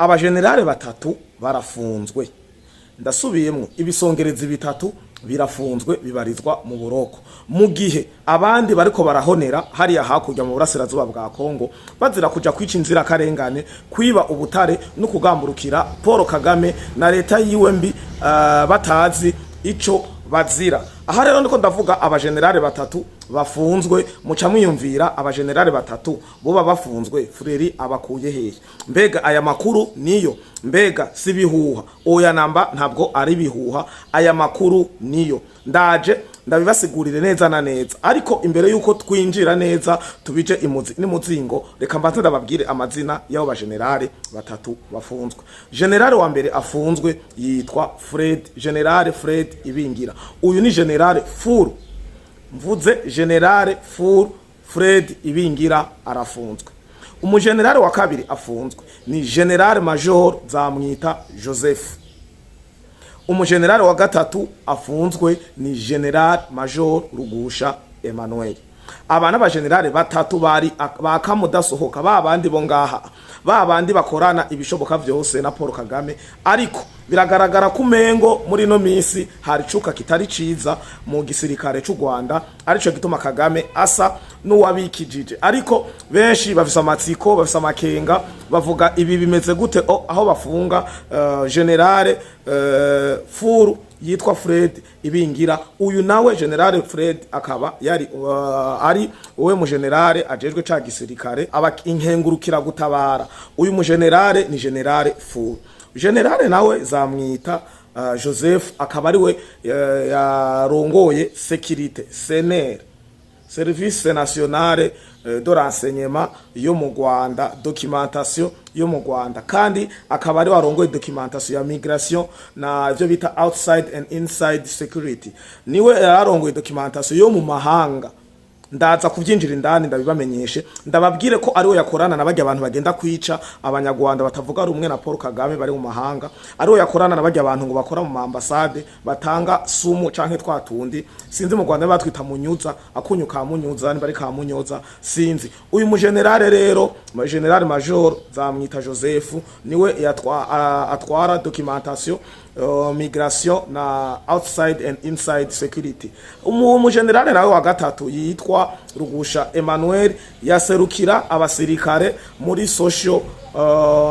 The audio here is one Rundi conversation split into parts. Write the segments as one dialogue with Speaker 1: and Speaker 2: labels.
Speaker 1: Abajenerale batatu barafunzwe. Ndasubiyemwo, ibisongerezi bitatu birafunzwe, bibarizwa mu buroko, mu gihe abandi bariko barahonera hariya hakurya mu burasirazuba bwa Kongo, bazira kuja kwica inzirakarengane, kwiba ubutare no kugamburukira Paul Kagame na leta yiwe mbi, batazi ico bazira. Aha rero ndiko ndavuga abajenerale batatu bafunzwe. Muca mwiyumvira, abajenerale batatu boba bafunzwe, Fleury abakuye hehe? Mbega aya makuru niyo? Mbega si bihuha? Oya namba, ntabwo ari bihuha, aya makuru niyo. Ndaje ndabibasigurire neza na neza, ariko imbere yuko twinjira neza tubije imuzi n'imuzingo, reka mbanze ndababwire amazina y'abo bajenerale batatu bafunzwe. Generale wa mbere afunzwe yitwa Fred, Generale Fred Ibingira. Uyu ni Generale Furu. Mvuze Generale Furu Fred Ibingira, arafunzwe. Umugenerale wa kabiri afunzwe ni Generale Major Nzamwita Joseph. Umugenerale wa gatatu afunzwe ni General Major Rugusha Emmanuel. Aba n'abagenerale batatu bari bakamudasohoka, ba bandi bo ngaha, ba bandi bakorana ibishoboka vyose na Paul Kagame. Ariko biragaragara ko umengo muri no minsi hari cuka kitari ciza mu gisirikare c'u Rwanda, arico gituma Kagame asa n'uwabikijije. Ariko benshi bafise amatsiko, bafise amakenga, bavuga: "Ibi bimeze gute?" O, aho bafunga generale Furu yitwa Fred Ibingira, uyu nawe Generale Fred akaba yari ari uwe mu generale ajejwe ca gisirikare aba inkengurukira gutabara. Uyu mu generale ni Generale Furu. Generale nawe Nzamwita Joseph akaba ari we yarongoye sécurité, SNR, Service Nationale de Renseignement yo mu Rwanda, documentation yo mu Rwanda, kandi akaba ari warongoye documentation ya migration na ivyo bita outside and inside security. Niwe yarongoye documentation yo mu mahanga. Ndaza kuvyinjira indani ndabibamenyeshe, ndababwire ko ariwe yakorana na barya abantu bagenda kwica Abanyarwanda batavuga rumwe na Paul Kagame bari mu mahanga, ariwe yakorana na barya abantu ngo bakora mu ambasade batanga sumu canke twatundi, sinzi, mu Rwanda batwita munyuza, akunyu ka munyuza, niba ari ka munyoza, sinzi. Uyu mu generale rero, General Major Nzamwita Joseph, niwe yatwa, atwara documentation, migration na outside and inside security. Umu generale nawe wa gatatu yitwa Rugusha Emmanuel, yaserukira abasirikare muri social,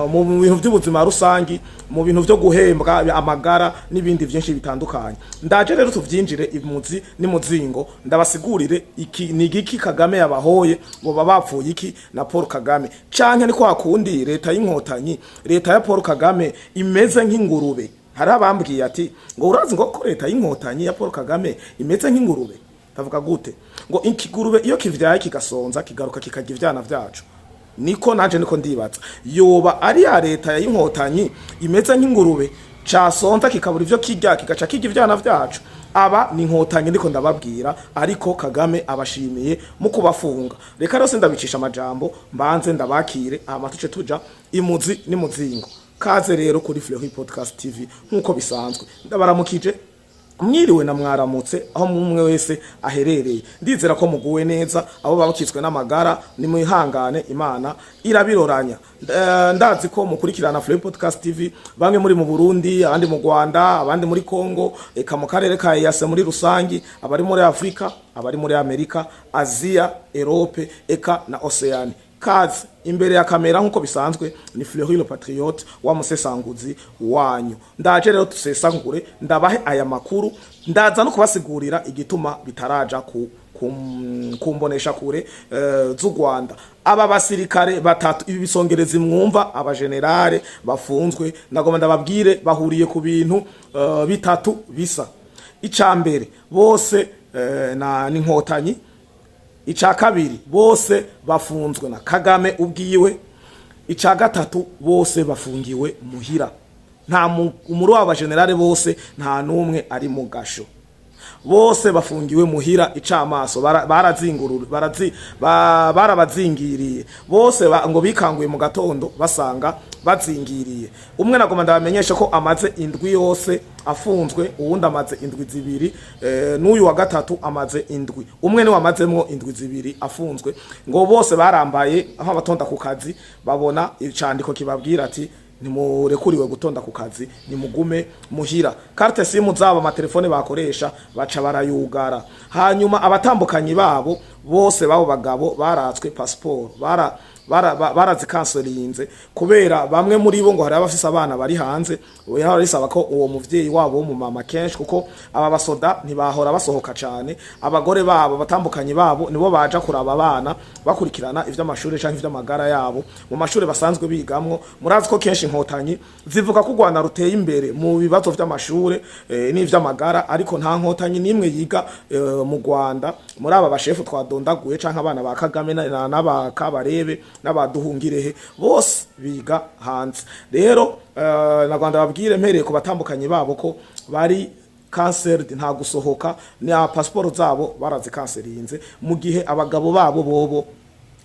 Speaker 1: mu bintu by'ubuzima rusangi, mu bintu byo guhembwa, amagara n'ibindi byinshi bitandukanye. Ndaje rero tuvyinjire imuzi n'imuzingo, ndabasigurire iki ni igiki Kagame yabahoye. Boba bapfuye iki na Paul Kagame? Canke ni kwa kundi leta y'Inkotanyi, leta ya Paul Kagame imeze nk'ingurube? Hari abambwiye ati ngo urazi ngo ko leta y'Inkotanyi ya Paul Kagame imeze nk'ingurube. Ndavuga gute? Ngo ikigurube iyo kivyaye kigasonza, kigaruka kikarya ivyana vyacu. Niko nanje niko ndibaza, yoba ari ya leta y'Inkotanyi imeze nk'ingurube, casonza kikabura ivyo kirya, kigaca kirya ivyana vyacu. Aba ni Inkotanyi ndiko ndababwira, ariko Kagame abashimiye mu kubafunga. Reka rero ndabicisha amajambo, mbanze ndabakire, hama tuce tuja imuzi n'imuzingo. Kaze rero kuri Fleury Podcast TV. Nkuko bisanzwe, ndabaramukije, mwiriwe na mwaramutse aho mumwe wese aherereye. Ndizera ko muguwe neza. Abo babakitswe n'amagara, nimwihangane, Imana irabiroranya. Ndazi ko mukurikirana Fleury Podcast TV, bamwe muri mu Burundi, abandi mu Rwanda, abandi muri Congo, eka mu karere ka EAC muri rusangi, abari muri Afrika, abari muri Amerika, Aziya, Europe eka na Oceania. Kaze imbere ya kamera, nkuko bisanzwe ni Fleury le Patriote wa musesanguzi wanyu. Ndaje rero tusesangure, ndabahe aya makuru, ndaza no kubasigurira igituma bitaraja ku kumbonesha kure z'u Rwanda. Aba basirikare batatu, ibi bisongerezi mwumva, abagenerale bafunzwe, ndagomba ndababwire bahuriye ku bintu bitatu bisa. Ica mbere, bose na n'Inkotanyi. Ica kabiri, bose bafunzwe na Kagame ubwiwe. Ica gatatu, bose bafungiwe muhira. Nta muri abo bagenerale bose nta n'umwe ari mu gasho, bose bafungiwe muhira. Icamaso barabazingiriye bose, ngo bikanguye mu gatondo basanga bazingiriye. Umwe nagomba ndabamenyesha ko amaze indwi yose afunzwe, uwundi amaze indwi 2, n'uyu wa gatatu amaze indwi. Umwe niwe amazemwo indwi 2 afunzwe. Ngo bose barambaye aho abatonda ku kazi, babona icandiko kibabwira ati Ntimurekuriwe gutonda ku kazi, nimugume muhira. Carte SIM zabo, amatelefone bakoresha, baca barayugara. Hanyuma abatambukanyi babo bose, babo bagabo, baratswe passport, barazikansorinze, kubera bamwe muri bo ngo hari abafise abana bari hanze. Yahora risaba ko uwo muvyeyi wabo w'umumama kenshi, kuko aba basoda ntibahora basohoka cane, abagore babo, abatambukanyi babo, nibo baja kuraba abana, bakurikirana ivy'amashuri canke ivy'amagara yabo mu mashuri basanzwe bigamwo. Murazi ko kenshi Inkotanyi zivuga ko u Rwanda ruteye imbere mu bibazo vy'amashure n'ivy'amagara, ariko nta Nkotanyi n'imwe yiga mu Rwanda muri aba bashefu twadondaguye, canke abana ba Kagame n'aba Kabarebe n'abaduhungirehe, bose biga hanze. Rero na Rwanda babwire, mpereye ku batambukanyi babo, ko bari cancelled, nta gusohoka, na passport zabo barazikanselinze, mu gihe abagabo babo bobo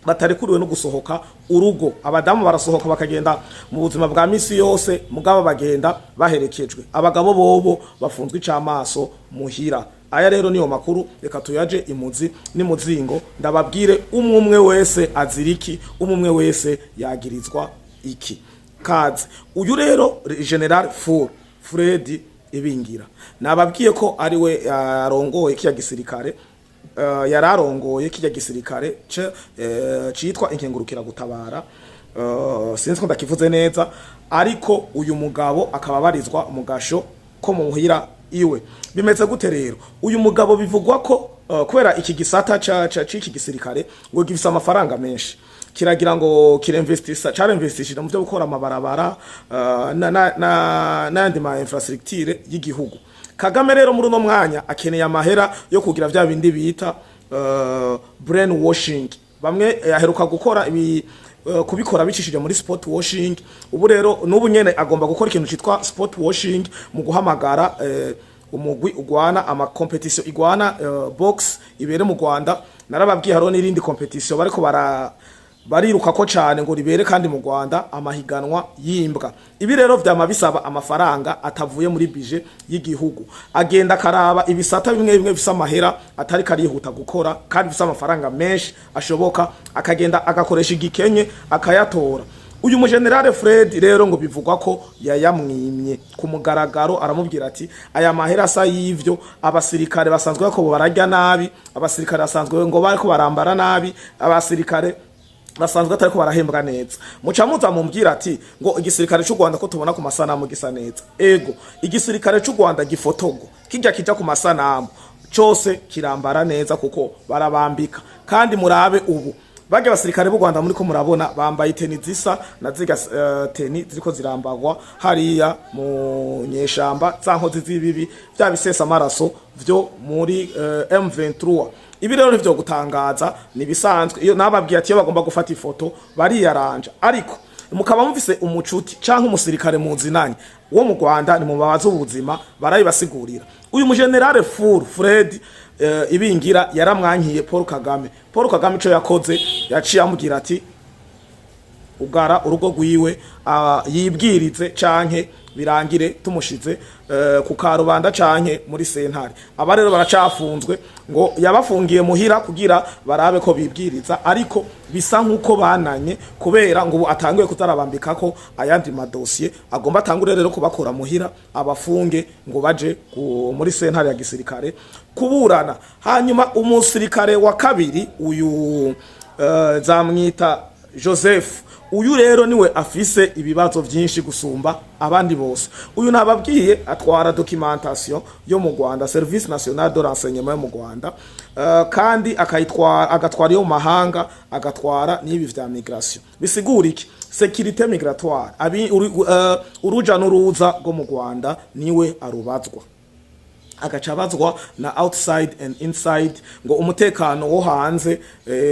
Speaker 1: batarekuriwe no gusohoka urugo. Abadamu barasohoka bakagenda mu buzima bwa misi yose, mugabo bagenda baherekejwe. Abagabo bobo bafunzwe icamaso muhira. Aya rero niyo makuru. Reka tuyaje imuzi n'imuzingo, ndababwire umwe umwe wese aziriki, umwe umwe wese yagirizwa iki. Kaze. Uyu rero General Fur Fred Ibingira, nababwiye ko ari we arongoye kiya gisirikare, yararongoye kijya gisirikare citwa inkengurukira gutabara, sinzi ko ndakivuze neza, ariko uyu mugabo akaba abarizwa mu gasho ko mu muhira iwe. Bimeze gute rero? Uyu mugabo bivugwa ko kubera iki gisata ca c'iki gisirikare ngo gifise amafaranga menshi, kiragira ngo kirinvestisa, carinvestishije mu byo gukora amabarabara n'ayandi ma infrastructure y'igihugu. Kagame rero muri uno mwanya akeneye amahera yo kugira vya bindi bita brain washing. Bamwe aheruka gukora ibi, kubikora bicishije muri sport washing. Ubu rero n'ubu nyene agomba gukora ikintu citwa sport washing mu guhamagara umugwi ugwana ama competition igwana box ibere mu Rwanda. Narababwiye hariho n'irindi competition bariko bariruka ko cane ngo ribere kandi mu Rwanda, amahiganwa y'imbwa. Ibi rero vyama bisaba amafaranga atavuye muri budget y'igihugu. Agenda akaraba ibisata bimwe bimwe bifise amahera atari karihuta gukora kandi bifise amafaranga menshi ashoboka, akagenda agakoresha igikenye akayatora. Uyu mugenerale Fred rero ngo bivugwa ko yayamwimye ku mugaragaro, aramubwira ati: "Aya mahera asa y'ivyo, abasirikare basanzwe bako bararya nabi, abasirikare basanzwe ngo bariko barambara nabi, abasirikare basanzwe atariko barahembwa neza." Muca muza mumbwira ati ngo igisirikare cy'u Rwanda ko tubona ku masanamu gisa neza. Ego, igisirikare cy'u Rwanda gifotogo kijya kija ku masanamu cose kirambara neza, kuko barabambika. Kandi murabe ubu barya abasirikare b'u Rwanda muri ko murabona bambaye tenue zisa na ziga tenue ziriko zirambagwa hariya mu nyeshamba, za nkozi z'ibibi, vya bisesa amaraso vyo muri M23. Ibi rero nivyo gutangaza, ni bisanzwe. Iyo nababwiye ati iyo bagomba gufata ifoto bariyaranja. Ariko mukaba mufise umucuti canke umusirikare muzinanye wo mu Rwanda, ni mu babaza ubuzima, barabibasigurira. Uyu mugenerale Fur Fred Ibingira yaramwankiye Paul Kagame. Paul Kagame ico yakoze, yaciye amubwira ati ugara urugo rwiwe, yibwirize canke birangire tumushize ku karubanda canke muri sentare. Aba rero baracafunzwe, ngo yabafungiye muhira kugira barabe ko bibwiriza, ariko bisa nkuko bananye, kubera ngo ubu atanguye kutarabambikako ayandi madosiye, agomba atangure rero kubakura muhira, abafunge ngo baje muri sentare ya gisirikare kuburana. Hanyuma umusirikare wa kabiri uyu zamwita Joseph. Uyu rero niwe afise ibibazo vyinshi gusumba abandi bose. Uyu nababwiye atwara documentation yo mu Rwanda, Service National de Renseignement yo mu Rwanda, kandi akayitwara, agatwara iyo mu mahanga, agatwara n'ibi vya migration. Bisigura iki? Sécurité migratoire, abi uruja n'uruza rwo mu Rwanda niwe arubazwa, agaca abazwa na outside and inside, ngo umutekano wo hanze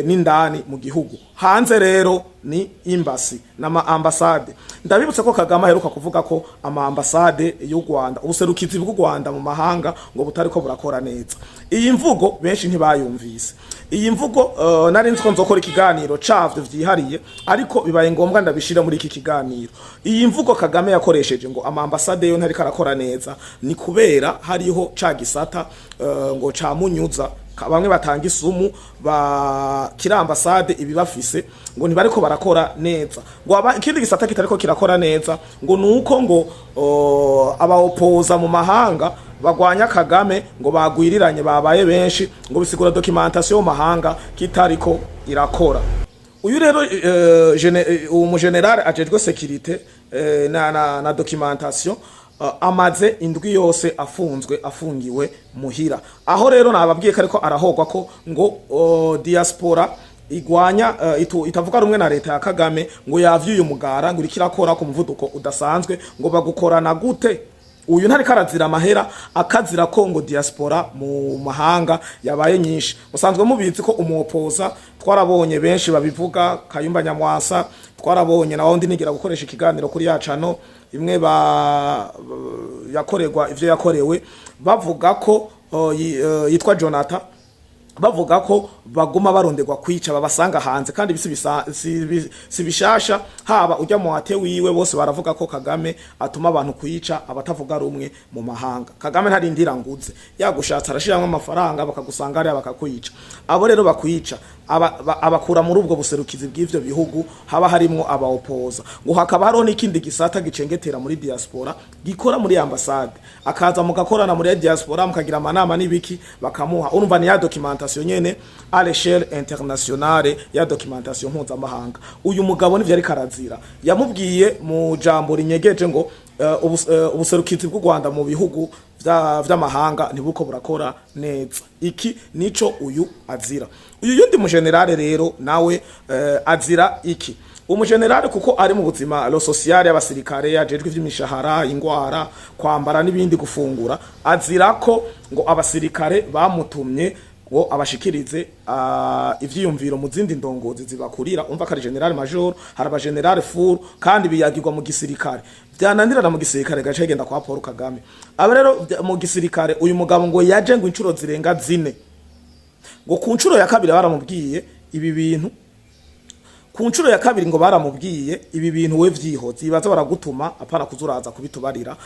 Speaker 1: n'indani mu gihugu. Hanze rero ni embassy n'ama ambassade. Ndabibutsa ko Kagame aheruka kuvuga ko ama ambassade y'u Rwanda, ubuserukizi bw'u Rwanda mu mahanga, ngo butari ko burakora neza. Iyi mvugo benshi ntibayumvise. Iyi mvugo nari nzi ko nzokora ikiganiro cavyo vyihariye, ariko bibaye ngombwa ndabishira muri iki kiganiro. Iyi mvugo Kagame yakoresheje ngo ama ambassade yo ntariko arakora neza, ni kubera hariho ca gisata ngo ca Munyuza. Bamwe batanga isumu ba kira ambasade ibibafise, ngo ntibariko barakora neza. Ngo ikindi gisata kitariko kirakora neza ngo nuko ngo abaopoza mu mahanga bagwanya Kagame ngo bagwiriranye, babaye benshi, ngo bisigura documentation mu mahanga kitariko irakora. Uyu rero uwo mugeneral ajejwe sécurité na documentation amaze indwi yose afunzwe, afungiwe muhira. Aho rero nababwiye ko ariko arahogwa ko ngo diaspora igwanya itavuga rumwe na leta ya Kagame ngo yavyuye umugara, ngo iriko irakora ku muvuduko udasanzwe. Ngo bagukorana gute? Uyu ntariko arazira amahera, akazira ko ngo diaspora mu mahanga yabaye nyinshi. Musanzwe mubizi ko umuopoza, twarabonye benshi babivuga, Kayumba Nyamwasa twarabonye, na wundi nigira gukoresha ikiganiro kuri ya cano imwe ba yakorerwa ivyo yakorewe, bavuga ko yitwa Jonathan, bavuga ko baguma baronderwa kwica, babasanga hanze. Kandi bisi si bishasha, haba ujya mu ate wiwe, bose baravuga ko Kagame atuma abantu kwica abatavuga rumwe mu mahanga. Kagame ntarindira nguze, yagushatse arashiramwo amafaranga, bakagusanga hariya bakakwica. Abo rero bakwica abakura muri ubwo buserukizi bw'ivyo bihugu haba harimwo abaopoza. Ngo hakaba hariho n'ikindi gisata gicengetera muri diaspora, gikora muri ambasade, akaza mugakorana muri diaspora, mukagira amanama n'ibiki, bakamuha. Urumva ni ya documentation nyene à l'échelle internationale, ya documentation mpuzamahanga. Uyu mugabo nivyo ariko arazira. Yamubwiye mu jambo rinyegeje ngo ubuserukizi bw'u Rwanda mu bihugu vy'amahanga ntibuko burakora neza. Iki nico uyu azira. Uyu yundi mugenerale rero nawe azira iki? Umugenerale, kuko ari mu buzima lo social y'abasirikare, ajejwe ivy'imishahara, ingwara, kwambara n'ibindi, gufungura, azira ko ngo abasirikare bamutumye ngo abashikirize ivyiyumviro mu zindi ndongozi zibakurira. Umva ko ari général major, hari aba général furu, kandi biyagirwa mu gisirikare, byananirana mu gisirikare gace genda kwa Paul Kagame. Aba rero mu gisirikare, uyu mugabo ngo yaje ngo inshuro zirenga zine. Ngo ku nshuro ya kabiri baramubwiye ibi bintu, ku nshuro ya kabiri ngo baramubwiye ibi bintu we vyihoze, ibaza baragutuma, apana kuzuraza kubitubarira,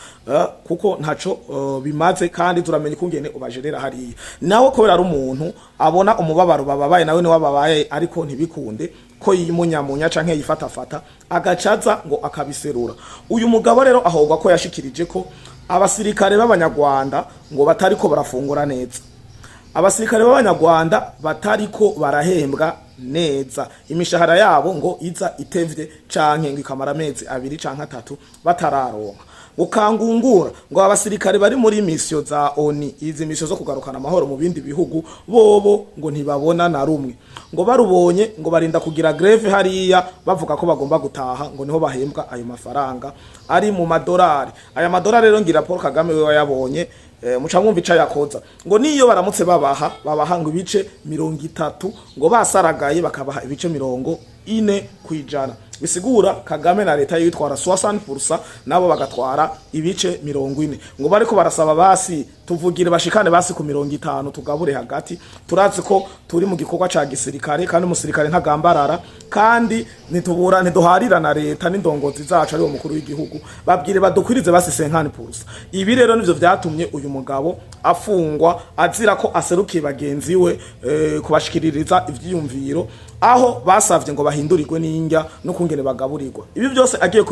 Speaker 1: kuko ntaco bimaze, kandi turamenya ukungene ubajerera hariya. Nawe kubera ari umuntu abona umubabaro bababaye, nawe niwe babaye, ariko ntibikunde ko yimunyamunya canke yifatafata, agacaza ngo akabiserura. Uyu mugabo rero ahogwa ko yashikirije ko abasirikare b'abanyarwanda ngo batariko barafungura neza, abasirikare b'abanyarwanda batariko barahembwa neza, imishahara yabo ngo iza itevye canke ngo ikamara amezi 2 canke 3 batararonka. Ukangungura ngo abasirikare bari muri mission za ONU, izi mission zo kugarukana amahoro mu bindi bihugu, bobo ngo ntibabona na rumwe, ngo barubonye ngo barinda kugira grève hariya, bavuga ko bagomba gutaha, ngo niho bahembwa ayo mafaranga ari mu madolari. Aya madolari rero ngira Paul Kagame we wayabonye, muca mwumva ico yakoza. Ngo niyo baramutse babaha ngo ibice 30, ngo basaragaye bakabaha ibice 40%. Bisigura Kagame na leta yitwara 60%, nabo bagatwara ibice 40. Ngo bariko barasaba basi tuvugire bashikane basi ku 50, tugabure hagati, turazi ko turi mu gikorwa ca gisirikare, kandi umusirikare ntagambarara, kandi ntitubura ntiduharira na leta n'indongozi zacu ari wo mukuru w'igihugu, babwire badukwirize basi 50%. Ibi rero nivyo vyatumye uyu mugabo afungwa, azira ko aserukiye bagenzi we kubashikiririza ivyiyumviro, aho basavye ngo bahindurirwe n'indya no kungene bagaburirwa. Ibi byose agiye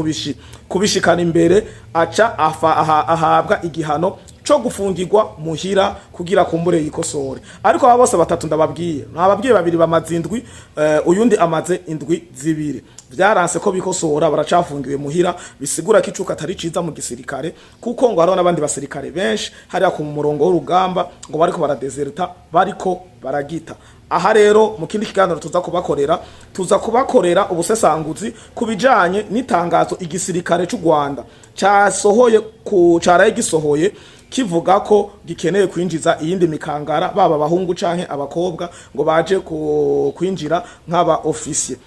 Speaker 1: kubishikana imbere, aca ahabwa igihano co gufungirwa muhira kugira kumbure yikosore. Ariko aba bose batatu ndababwiye, nababwiye babiri bamaze indwi, uyundi amaze indwi 2, vyaranse ko bikosora, baracafungiwe muhira. Bisigura ko icuka atari ciza mu gisirikare, kuko ngo hariho n'abandi basirikare benshi hariya ku murongo w'urugamba ngo bariko baradezerta, bariko baragita. Aha rero mu kindi kiganiro tuza kubakorera ubusesanguzi ku bijanye n'itangazo igisirikare c'u Rwanda casohoye, ku caraye gisohoye, kivuga ko gikeneye kwinjiza iyindi mikangara, baba abahungu canke abakobwa, ngo baje kwinjira nk'aba officier,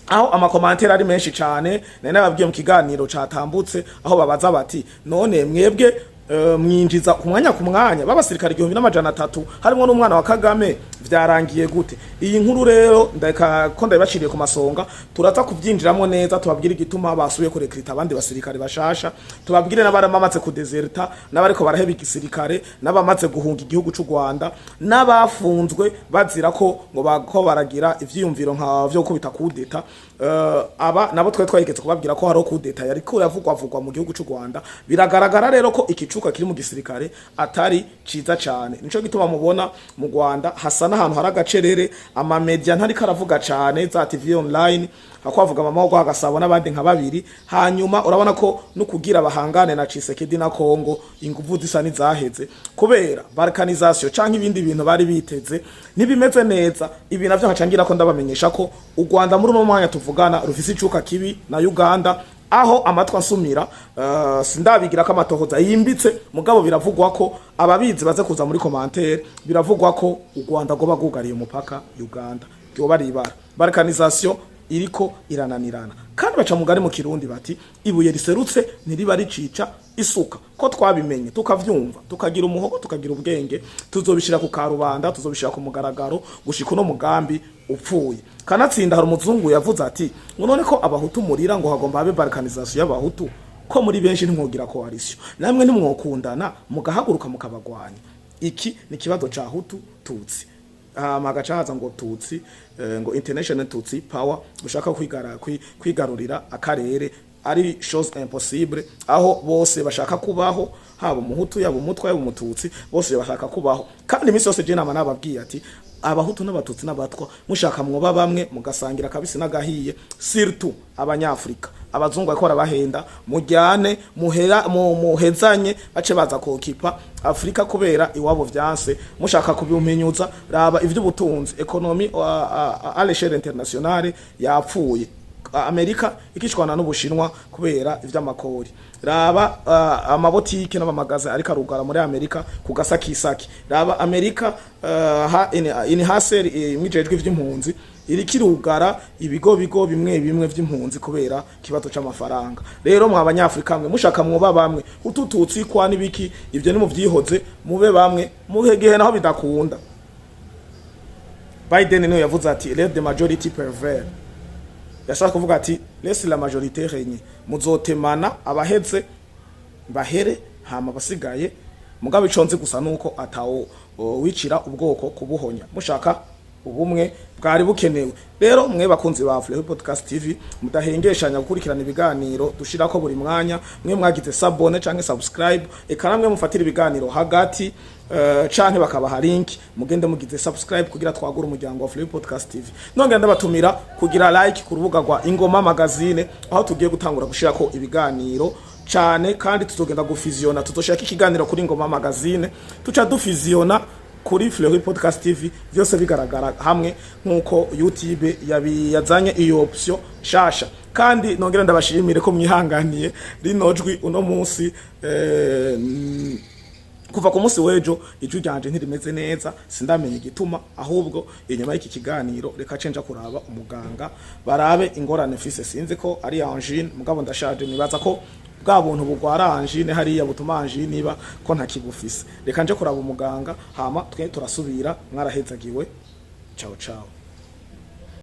Speaker 1: aho ama commentaires ari menshi cane. Nari nababwiye mu kiganiro catambutse, aho babaza bati: none mwebwe Mwinjiza ku mwanya ku mwanya b'abasirikare 1300, harimo n'umwana wa Kagame. Vyarangiye gute iyi nkuru rero? Ndeka ko ndabibaciriye ku masonga, turaza kuvyinjiramo neza, tubabwire igituma basubiye kurekrita abandi basirikare bashasha, tubabwire n'abaramaze kudezerta, n'abariko baraheba igisirikare, n'abamaze guhunga igihugu c'u Rwanda, n'abafunzwe bazira ko ngo bako baragira ivyiyumviro nka vyo kubita kudeta. Aba nabo twe twayigeze kubabwira ko hariho kudeta yariko iravugwa vugwa mu gihugu c'u Rwanda. Biragaragara rero ko ikicuka kiri mu gisirikare atari ciza cane. Nico gituma mubona mu Rwanda hasa n'ahantu hari agacerere, amamedia ntariko aravuga cane, za TV online hakwavuga mama wo Gasabo n'abandi nka babiri. Hanyuma urabona ko no kugira bahangane na Tshisekedi na Kongo, inguvu zisa n'izaheze kubera balkanisation canke ibindi bintu bari biteze ntibimeze neza. Ibi navyo nkacangira ko ndabamenyesha ko u Rwanda muri uno mwanya tuvugana rufise icuka kibi na Uganda, aho amatwi ansumira, sindabigira ko amatohoza yimbitse, mugabo biravugwa ko, ababizi baze kuza muri commentaire, biravugwa ko u Rwanda goba rwugariye umupaka Uganda, ryoba ribara balkanisation iriko irananirana. Kandi baca mugari mu Kirundi bati: "Ibuye riserutse ntiriba ricica isuka." Ko twabimenye, tukavyumva, tukagira umuhogo, tukagira ubwenge, tuzobishira ku karubanda, tuzobishira ku mugaragaro gushika uno mugambi upfuye. Kanatsinda hari umuzungu yavuze ati: "Ngo none ko Abahutu murira ngo hagomba habe balkanisation y'Abahutu, ko muri benshi ntimwogira coalition namwe, ntimwokundana mugahaguruka mukabagwanya?" Iki ni kibazo ca Hutu Tutsi. Hama hagaca haza ngo Tutsi, ngo international Tutsi power gushaka kwigarurira akarere, ari chose impossible, aho bose bashaka kubaho, haba Umuhutu, yaba Umutwa, yaba Umututsi, bose bashaka kubaho. Kandi iminsi yose je nama nababwiye ati: Abahutu n'Abatutsi n'Abatwa mushaka mwoba bamwe, mugasangira kabisi n'agahiye, surtout Abanyafrika. Abazungu bariko barabahenda, mujyane muhera muhezanye bace baza kokipa Afrika kubera iwabo vyanse. Mushaka kubimenyuza, raba ivy'ubutunzi, économie à l'échelle internationale yapfuye, Amerika ikishwana n'Ubushinwa kubera ivy'amakori. Raba amabotike n'amamagaza ariko arugara muri Amerika ku gasakisaki. Raba Amerika, ha in haseri imwijejwe ivy'impunzi iriko irugara ibigo bigo bimwe bimwe vy'impunzi kubera kibazo c'amafaranga. Rero mwa Abanyafrika mwe, mushaka mwoba bamwe, utututsi kwa nibiki, ivyo ni muvyihoze, mube bamwe muhe gihe naho bidakunda. Biden niwe yavuze ati: "Let the majority prevail." Yashaka kuvuga ati: "Laisse la majorité régner." Muzotemana, abaheze bahere, hama basigaye. Mugabo ico nzi gusa nuko atawo wicira ubwoko kubuhonya. Mushaka ubumwe bwari bukenewe. Rero mwe bakunzi ba Fleho Podcast TV, mudahengeshanya gukurikirana ibiganiro dushirako buri mwanya, mwe mwagize s'abonner canke subscribe, eka namwe mufatira ibiganiro hagati, canke bakabaha link, mugende mugize subscribe kugira twagure umuryango wa Fleho Podcast TV. Nongera ndabatumira kugira like ku rubuga rwa Ingoma Magazine, aho tugiye gutangura gushirako ibiganiro cane, kandi tuzogenda gufiziona, tuzoshaka ikiganiro kuri Ingoma Magazine, tuca dufiziona kuri Fleury Podcast TV, vyose bigaragara hamwe nkuko YouTube yazanye iyo option shasha. Kandi nongera ndabashimire ko mwihanganiye rino jwi uno munsi. Kuva ku munsi w'ejo ijwi ryanje ntirimeze neza, sindamenya igituma. Ahubwo inyuma y'iki kiganiro reka cenja kuraba umuganga, barabe ingorane mfise. Sinzi ko ari angine, mugabo ndashaje, nibaza ko bwa buntu bugwara angine hariya butuma angine iba ko ntakibufise. Reka nje kuraba umuganga, hama twe turasubira. Mwarahezagiwe, ciao ciao.